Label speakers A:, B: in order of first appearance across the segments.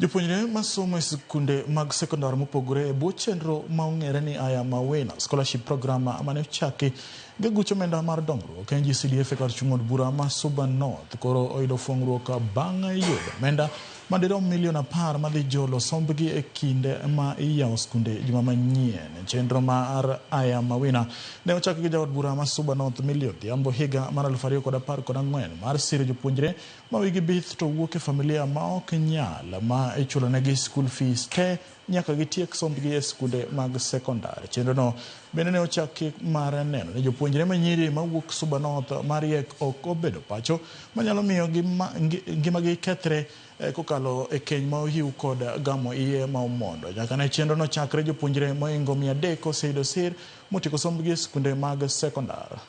A: Jopuonjre masomo e skunde mag sekondar mopogore e bwo chenro ma ong'ere ni I Am a Winner Scholarship Program mane ochaki gi aguch omenda mar dongruok NGCDF e kar chung' od bura ma Suba North koro oyudo fuong'ruok bang' yudo omenda madirom milion 10 madhi jolo sombgi e kinde ma iyawo skunde juma manyien. Chenro mar I Am a Winner ne ochaki gi jaod bura ma Suba North Millie Odhiambo higa mar 2014 mar siro jopuonjre ma wigi bith to wuok e familia ma ok nyal ma ichulonegi school fees te nyaka gitiek sombgi e skunde mag sekondar. Chenrono bende ne ochaki mar neno ni jopuonjre manyiri mawuok Suba North mariek ok obedo pacho manyalo miyo ngimagi kethre kokalo e keny ma ohiw kod gamo iye ma omondo. Nyaka ne chenrono chakre, jopuonjre mohingo 300 oseyudo sir motieko sombgi e skunde mag sekondar.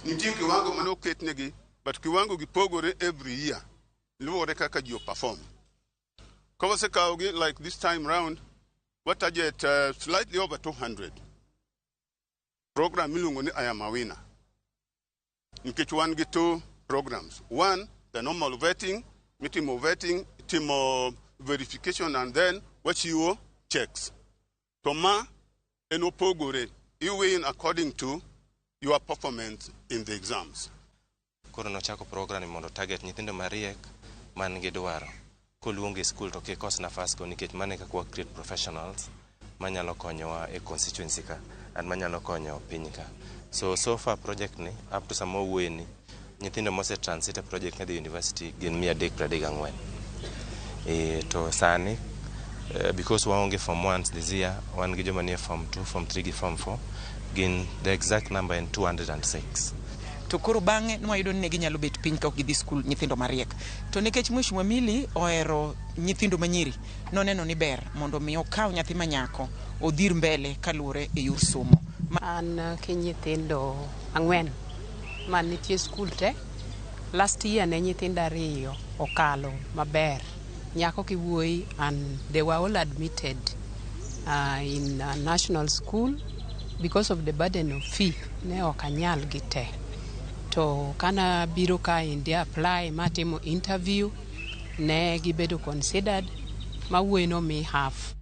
B: Nitie kiwango mane oketnegi, but kiwango gi pogore every year luwore kaka ji perform. Ka wasekawogi, like this time round wa target slightly over 200, program miluongo ni I Am a Winner, nikech wan gi two programs. One, the normal vetting mitimo, vetting itimo verification and then wachiwo checks, to ma en opogore, you win according to your performance in the exams.
C: Koro nochako program ni mondo target nyithindo mariek man gi dwaro. Koluongi e skul to kik kos nafas go, nikech mano e kaka wa create professionals manyalo konyowa e constituency ka and manyalo konyo piny ka. So far project ni, up to sama wawuoye ni, nyithindo mose transit e project ni dhi university gin 334. To sani, because waonge form 1 this year, wan gi joma nie form 2, form 3 gi form 4, gin the exact number en 206.
D: To koro bang'e nwayudo ni ne ginyalo bet piny ka ok gidhi skul, nyithindo mariek. To nikech Mheshimiwa Millie ohero nyithindo manyiri, noneno ni ber mondo mi okaw nyathi manyako odhir mbele kaluwore e yor somo.
E: An ki nyithindo ang'wen man nitie skul te. Last year ne nyithindo ariyo okalo maber, nyako gi wuoyi, and they were all admitted in a national school. Because of the burden of fee, ne ok anyal gi te. To kana biro ka India apply matimo interview, ne gibedo considered, ma wuoyi nomi half.